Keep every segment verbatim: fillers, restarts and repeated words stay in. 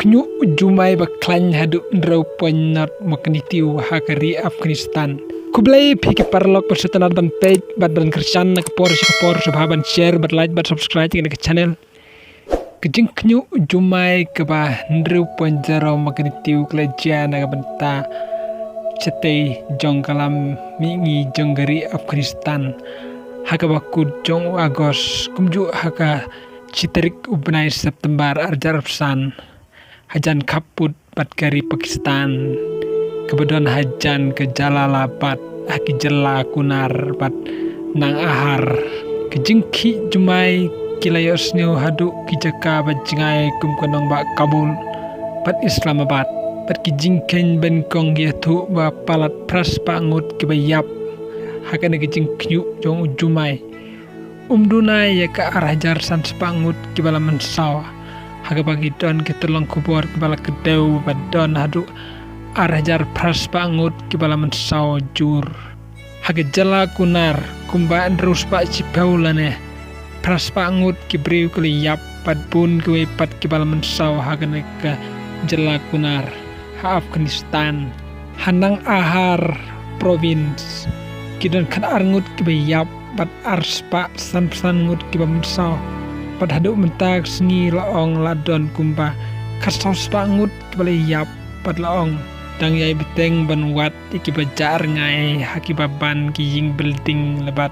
jingkhñiuh jumai ba khlaiñ haduh hynriew point nod magnitude ha ka ri Afghanistan. Khublei phi ki paralok ba sngewtynnad ban peit bad ban kyrshan na ka por sha ka por, sngewbha ban share bad like bad subscribe ïa kane ka channel. Ka jingkhñiuh jumai kaba hynriew point zero magnitude ka la jia na ka bynta shatei jong ka lam mihngi jong ka ri Afghanistan ha kaba kut jong u August, kumjuh ha ka shi tarik u bnai September arhajar arphew san, hajan khappud bad ka ri Pakistan kaba don hajan ka Jalalabad ha ki jylla Kunar bad Nangarhar. Ka jingkhih jumai ki la ïohsngew haduh ki jaka ba jngai kum ka nongbah Kabul bad Islamabad, bad ki jingkheiñ ban kong ki ïathuh ba palat phra spah ngut kiba ïap ha kane ka jingkhñiuh jong u jumai. Ym duna ïa ka arhajar san spah ngut kiba la mynsaw, ha kaba ki don ki tyllong khubor kiba la kdew ba don haduh arhajar phra spah ngut kiba la mynsaw jur. Ha ka jylla Kunar kumba hynriew spah shiphew lane phra spah ngut ki briew ki la ïap bad bun kiwei pat kiba la mynsaw ha kane ka jylla Kunar ha Afghanistan. Ha Nangarhar province ki don khatar ngut kiba ïap bad ar spah sanphew san ngut kiba mynsaw. Bad haduh mynta ka sngi la ong la don kumba khatsaw spah ngut kiba la ïap bad la ong dang ïai bteng ban wad ïa kiba jah rngai ha kiba ban ki ïing building lane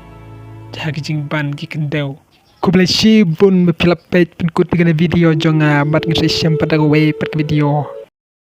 ha ki jingban ki khyndew. Khublei shibun ba phi la peit pynkut ïa kane ka video jong nga, bad ngin sa ïashem pat ha kawei pat ka video.